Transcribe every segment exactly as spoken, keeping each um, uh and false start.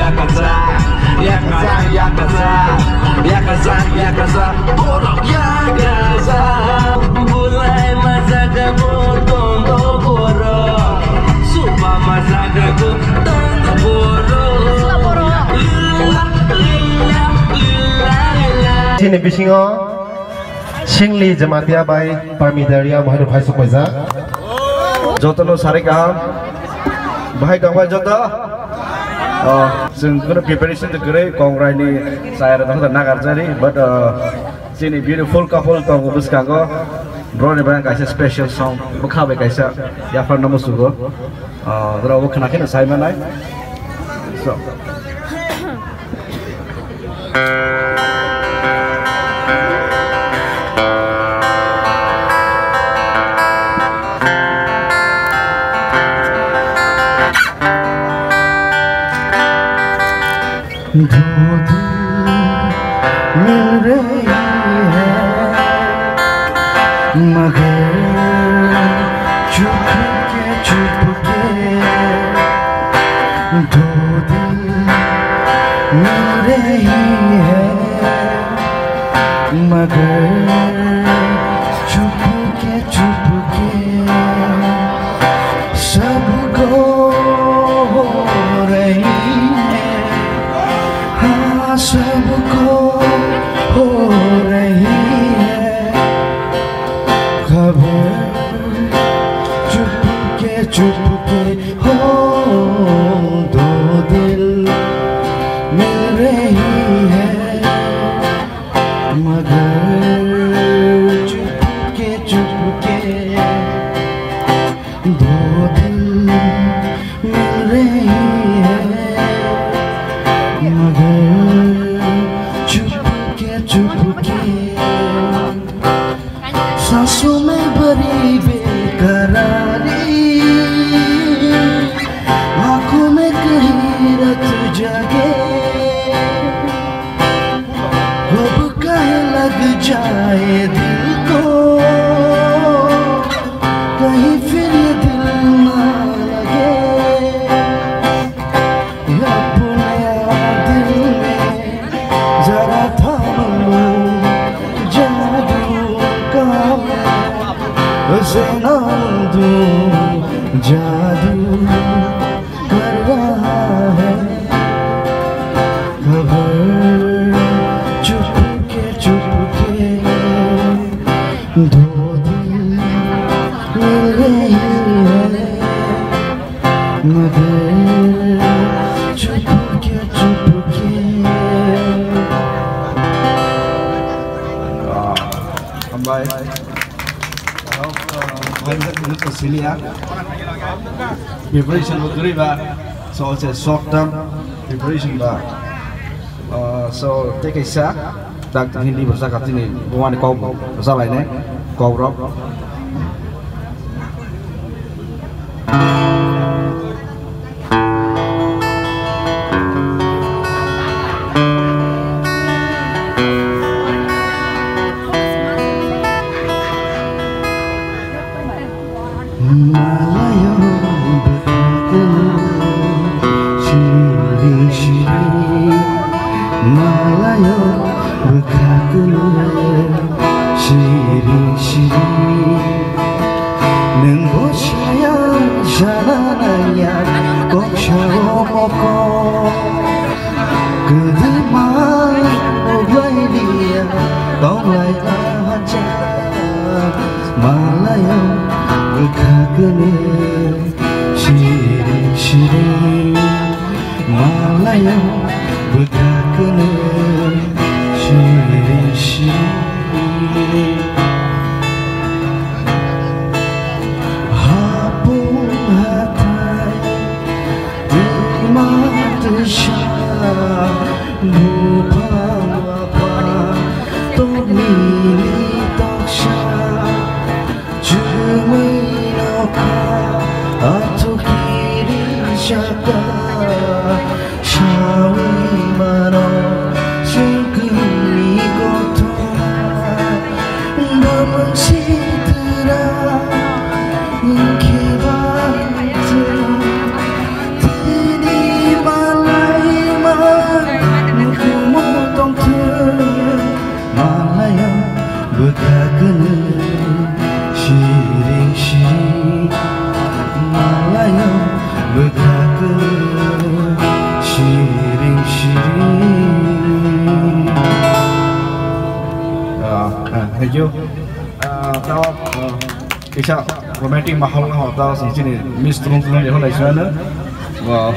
Yakasa, yakasa, yakasa, yakasa, yakasa, borok yakasa. Bulai majaga bo tondo borok, suba majaga bo tondo borok. Lila, lila, lila, lila. Chini bisingo Singli Jamatia bai Parmita Reang bahai rok phai sok paijak. Jotono sari kaham. Bahai tong bai joto. Oh, chwng kono preparation to kwrwi, kongrai ni chaya rok nagar jani, but, uh, chini beautiful couple tongo bwskango. Bro ni bai kaisa special song bwkha bai kaisa yaphar no musugo. Uh, bro bo khna kheno sai manai. So. दो दिल मिल रही है, मगर चुपके चुपके। दो दिल मिल रही है, मगर चुपके चुपके। सबको हो रही है, हाँ, सबको हो रही है खबर। चुपके चुपके हो दो दिल मिल रही है, मगर चुपके चुपके दो दिल मिल रही है, मगर चुपके चुपके। सांसों में भरी बेकरारी, आंखों में कहीं रात जागे। अब काहे लग जाए दिल को, कहीं फिर ये दिल ना लगे। अपने दिल में जरा थाम लो जादू का, उसे नाम दूं, जादू कर रहा है खबर। चुपके चुपके दो दिल मिल रही है, मगर चुपके Chupke. Hambai. Hambai, Silia. Preparation bo kwrwi ba. So, it's a short term preparation ba. Uh, so, tei kaisa tak Hindi bwsa katini bumani kok bwsa lainai kok rok. Malayo bwkha kwlwi, siring siring. Malayo bwkha kwlwi, siring siring. Nwng bo saya jana nangya, kok sao mokol. Kwdwma nuglai liya, tonglai laha ja. Malayo bwkha kwlwi, siring siring. Malayo bwkha kwlwi, siring siring. Hapung hathai, twima twisa, buphang waphang, tokni toksa. Chumui nokha, athukiri saka, saui mano, sengkuni kothoma, bamang sitra, kheba, tini malai. Yo, ah, tao, ah, kisa romantic mahal no tao sing chini Miss Tulung Tulung ni holai sina no. Wow.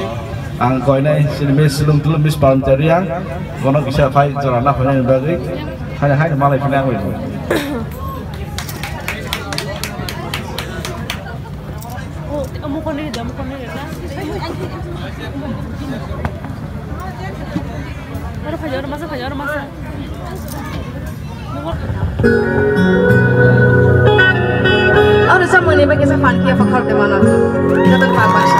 Ang koinai chini Miss Tulung Tulung, Miss Parmita Reang. Bono kisa phai jora na phainai bagwi. Hai, hai, malai phina ang. Oh, mukon ni da, mukon ni da. Aro phai, aro masa phai, aro masa. Aro sa mani ba kisa phan kiya phakar de mana. Kata phak ba sa.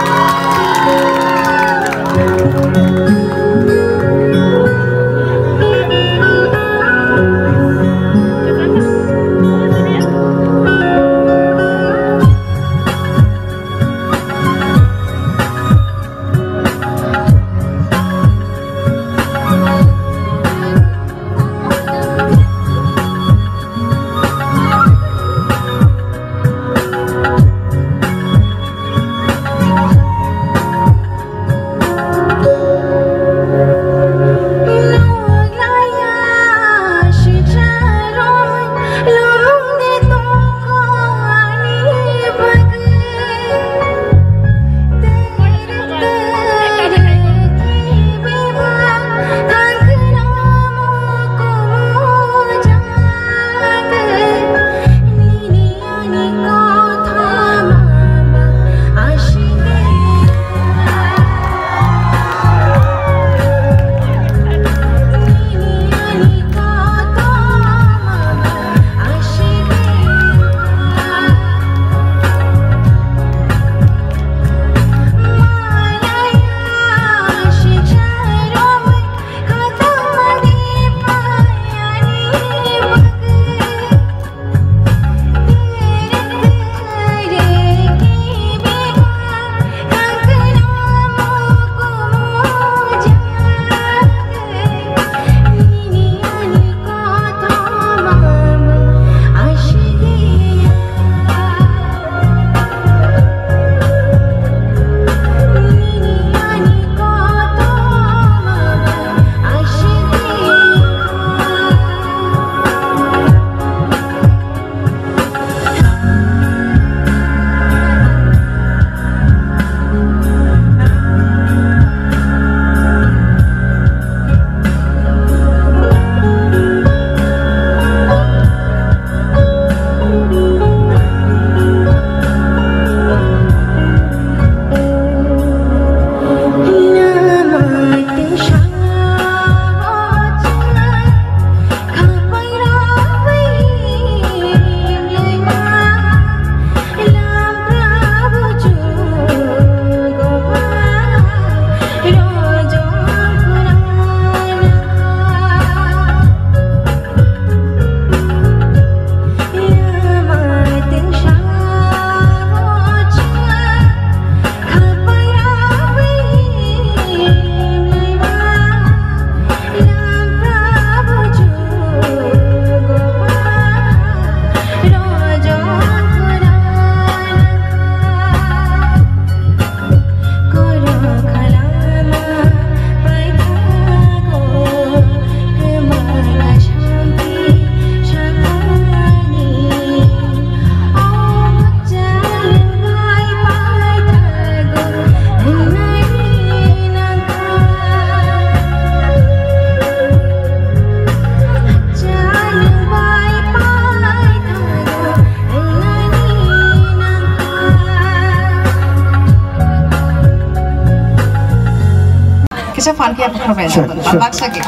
Kisa phan khe phukra bai. Sure, sure. Baksa khe.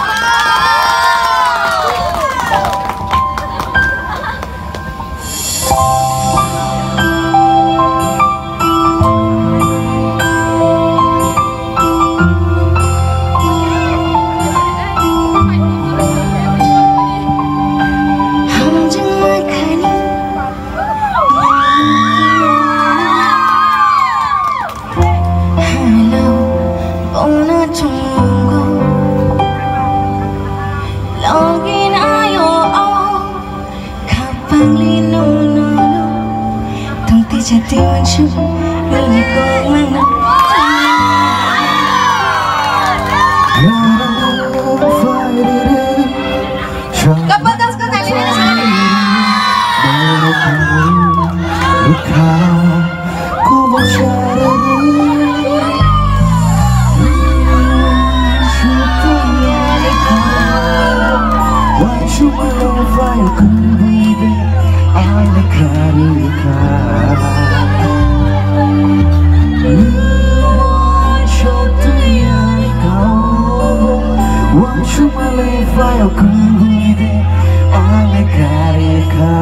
Ang kugui de, ang kare kha.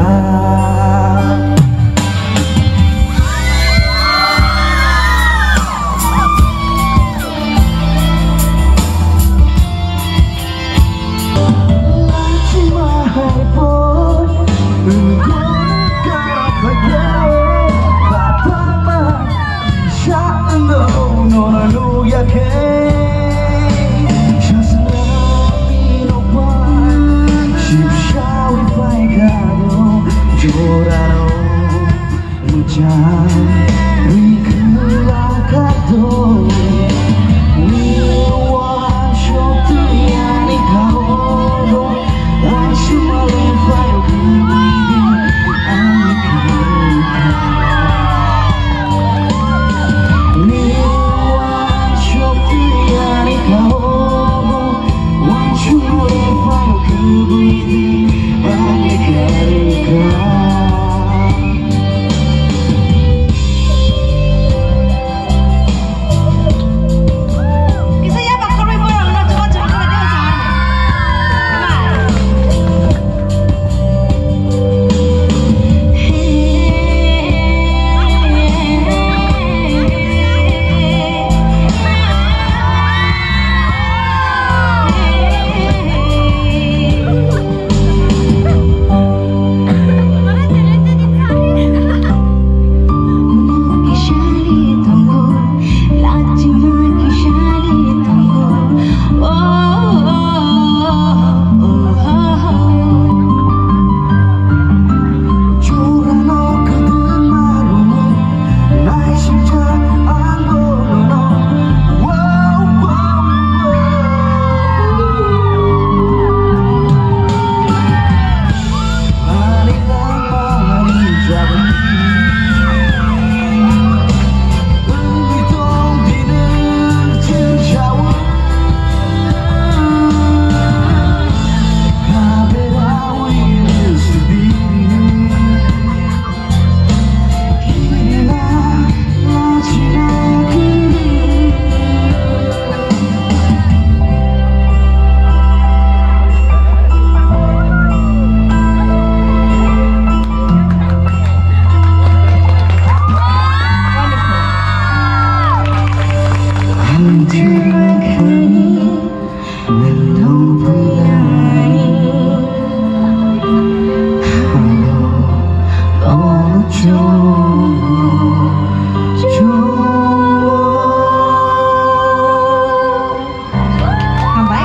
Hambai.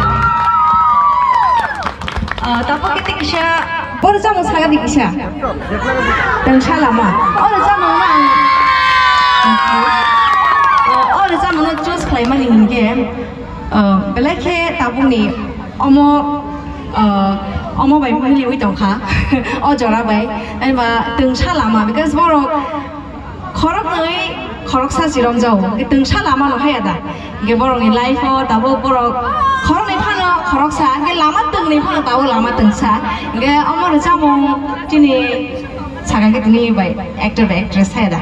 Ah, tabuk khe tei kisa, bo rwchapmung sakha di kisa. Tengsa lama. O rwchapmung no ang, o rwchapmung no choose khlaimani hinkhe, ah, belai khe tabukni omo, ah, omo bai miliwi tongkha. O jora bai. Ani ba tengsa lama, because borok khoroknwi khoroksa chiromjao, hwnkhe tengsa lama no haya da. Hwnkhe borokni life-o tabuk borok khoroknwi phano khoroksa, hwnkhe lama twngnwi phano tabuk lama tengsa. Hwnkhe omo rwchapmung chini sakha khe tini bai actor bai actress haya da.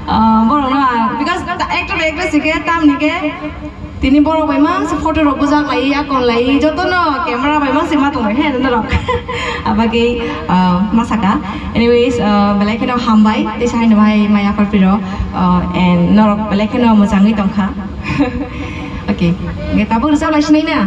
Ah, borokno ang, because actor bai actress hwnkhe tamni khe Tini borok bai mangsa photo rok bujak lai, yakon lai, joto no camera bai mangsa ma tong he norok. Abagwi, ah, ma saka. Anyways, ah, belai kheno hambai, tei sai no bai maya pharpiro, ah, and norok belai kheno mwchangwi tongkha. Okay, ge tabuk rwchap lai sinai na?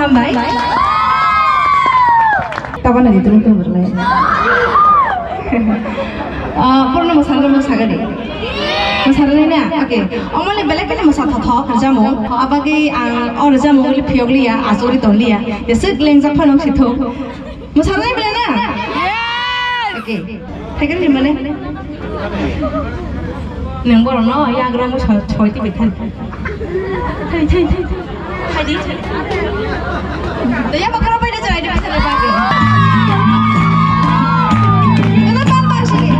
Hambai. Tabana di tung tung berlai. Ah, purno masala mo sagani. Masala ni na? Okay. Omole belek belek masa thotho rjamo. Abagi ang o rjamo le phiyok liya, asori ton liya. Yesik lengjak phanok sithok. Mwsarnai belai na? Yes! Okay. Thaikan ni mane? Nang borok no yagra mo soi ti bithan. Thai, thai, thai, thai. Thai di, thai. Doya bakra pai da jai da bithan ba. Kena tambar sih.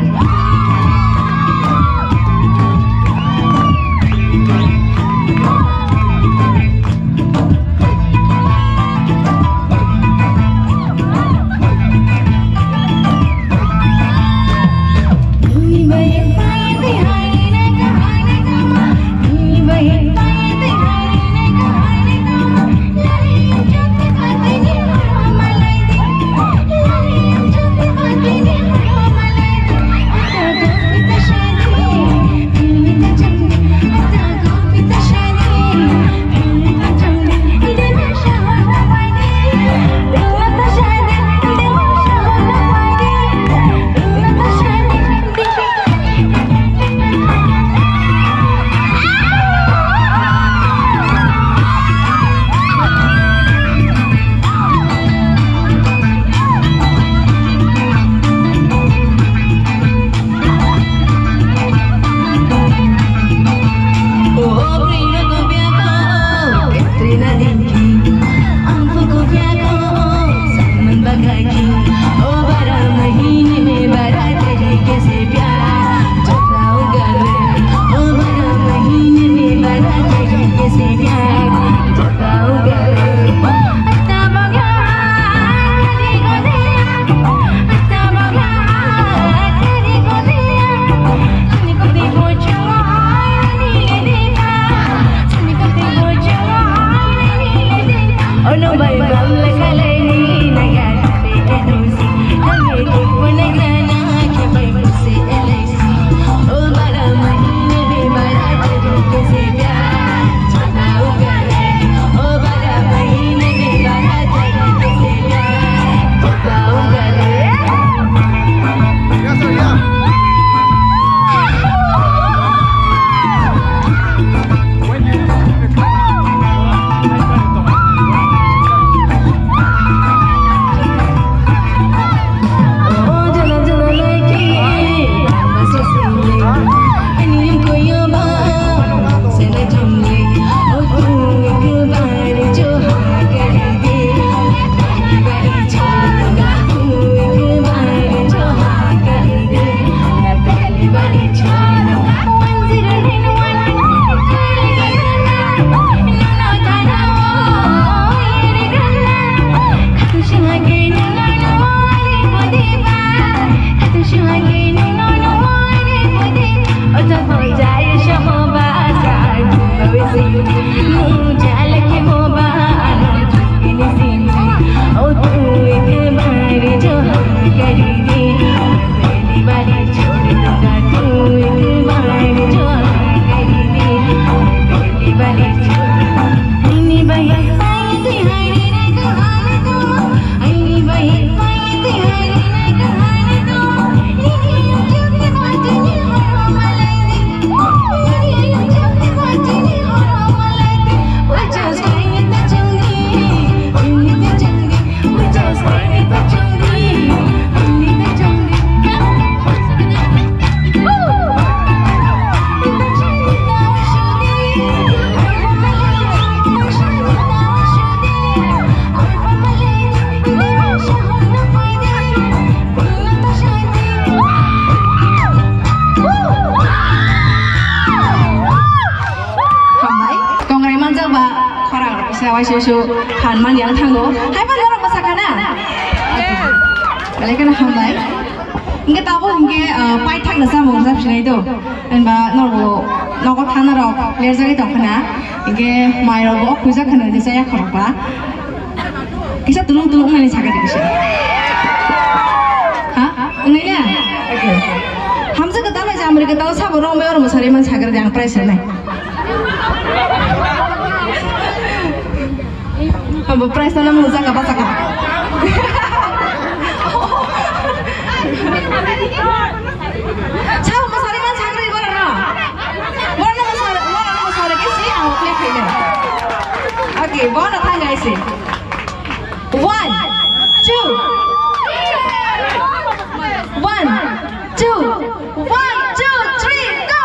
Hambai, kongrai manjak ba khorang rok kisa waisa waisa phan man yang thango. Hai ba norok bwsa khana? Belai kheno hambai. Hingke tabuk hingke, ah, paithak ni samung sa sinai do. Hwnba norok nogo thana rok lerjagwi tong khana. Hingke mai rok bo khuijak khana je chaya khorok ba. Kisa tulung tulung nani sakha de kisa. Ha? Nai na? Okay. Hamsa kwtal bai jamri kwtal sabo rong bai oro mwsari man sakha de ang prize nai. Abo prize na mung jaka ba jaka. Sabo mwsari man sakha de bora no. Bora no mwsari, bora no mwsari ke si ang kle kle. Okay, bora thang gai si. One, two. One, two. One, two, three, go.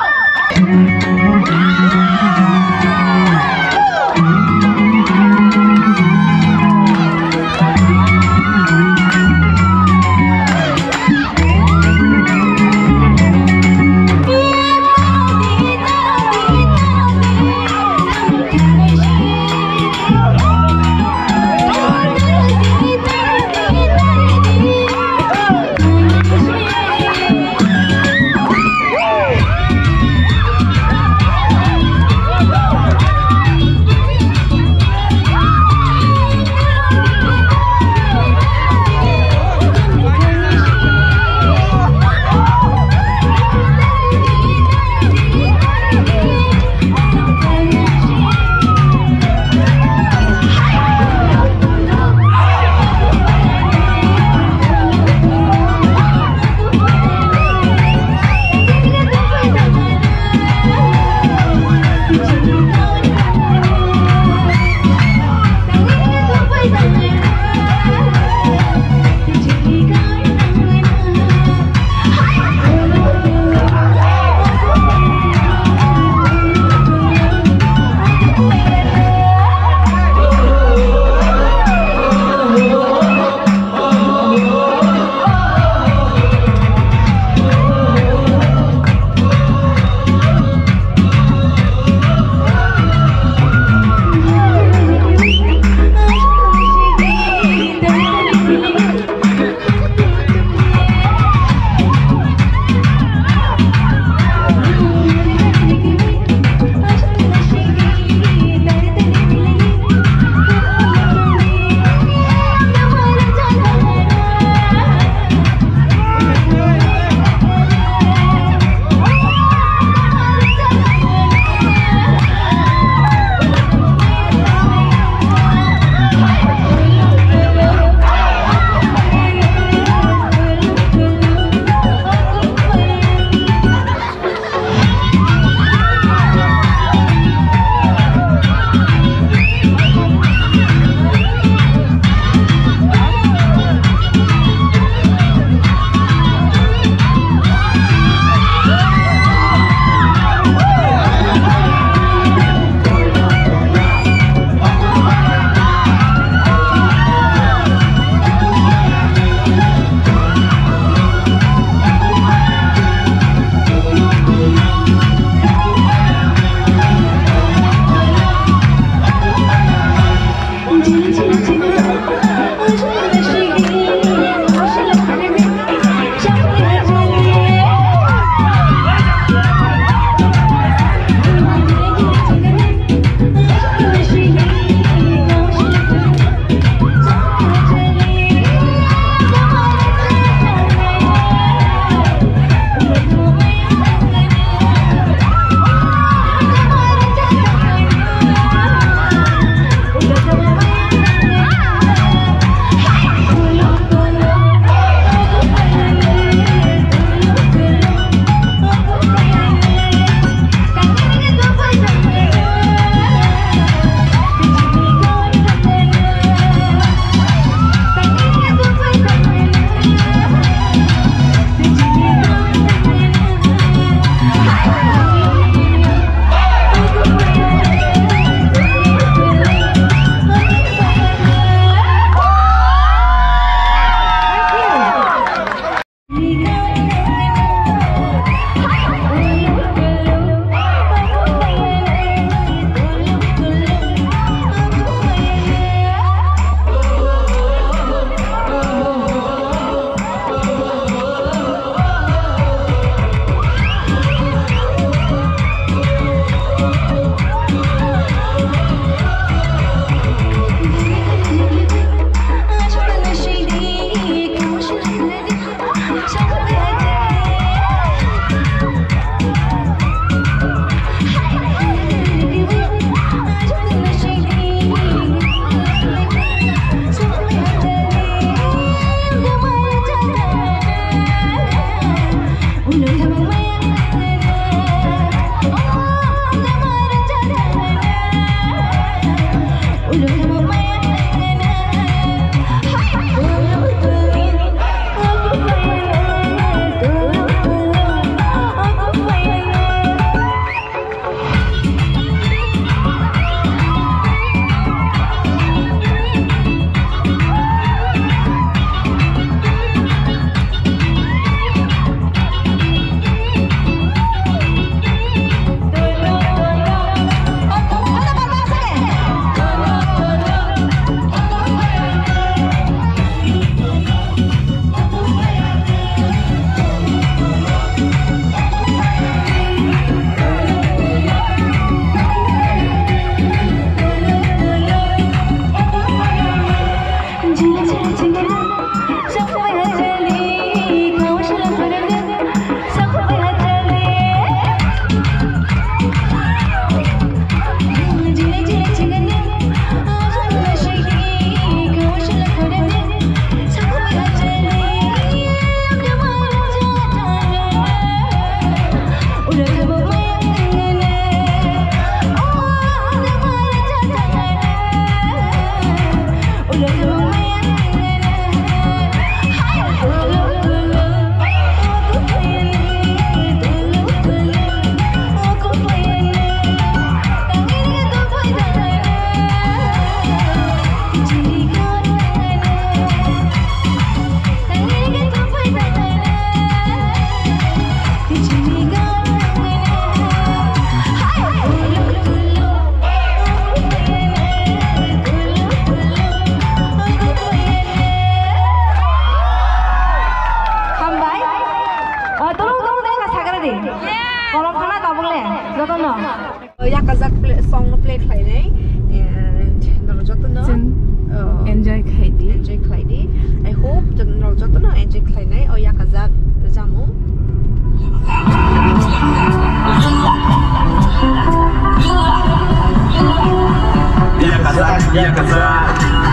Hambai. O, tolong, tolong, tolong, sakra di. Kolom khana tabuk le, jotono. Yakajak play, song no play khlainai, and norok jotono, Chwng uh, enjoy khlai di. Enjoy khlai di. I hope jot-, norok jotono enjoy khlainai o Yakajak rwchapmung. Yakajak, Yakajak,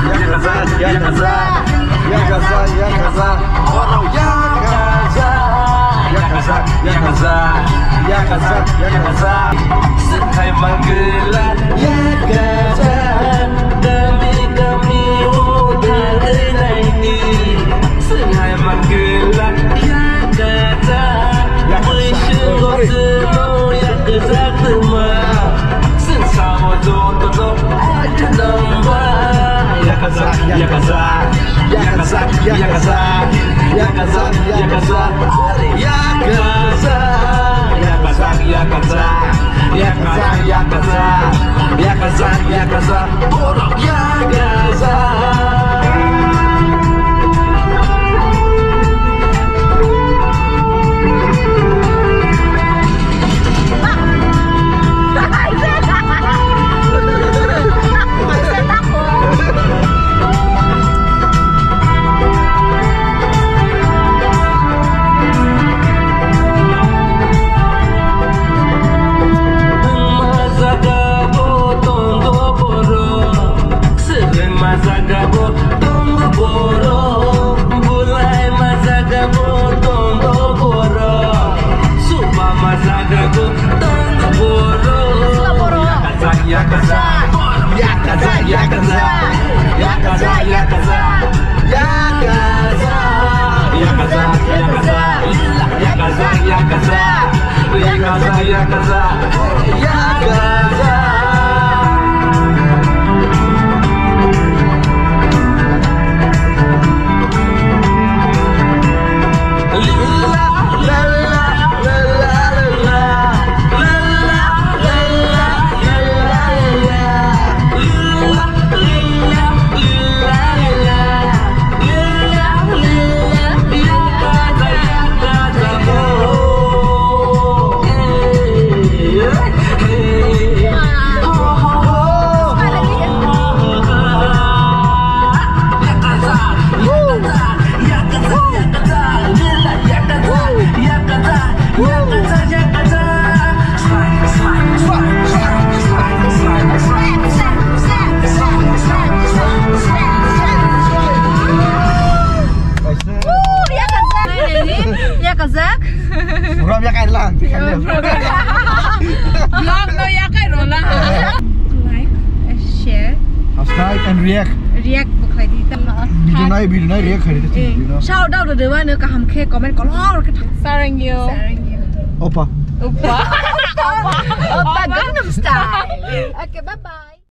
Yakajak, Yakajak. Yakajak, Yakajak, Yakajak, Yakajak, Yakajak, Yakajak, Yakajak. Swngkhai mangwlak Yakajak, kami kami o tangwi naidi. Swngkhai mangwlak Yakajak, Yakajak, bwswk o chwngno Yakajak twma. Chwng sao joto no aitha nangba. Yakajak, Yakajak, Yakajak, Yakajak, Yakajak, Yakajak, Yakajak, Yakajak, Yakajak, Yakajak, Yakajak, Yakajak, Yakajak, borok Yakajak. Yakajak. Buram yakai lang. Vlog no yakai rola. Like, share. Subscribe and react. React bo khlai di. Video nai, video nai, react khlai di, eh, video nai. Shout out do wano kaham khe comment kolor khe. Sarangyo. Sarangyo. Opa. Opa. Opa Gangnam Style. Okay, bye bye.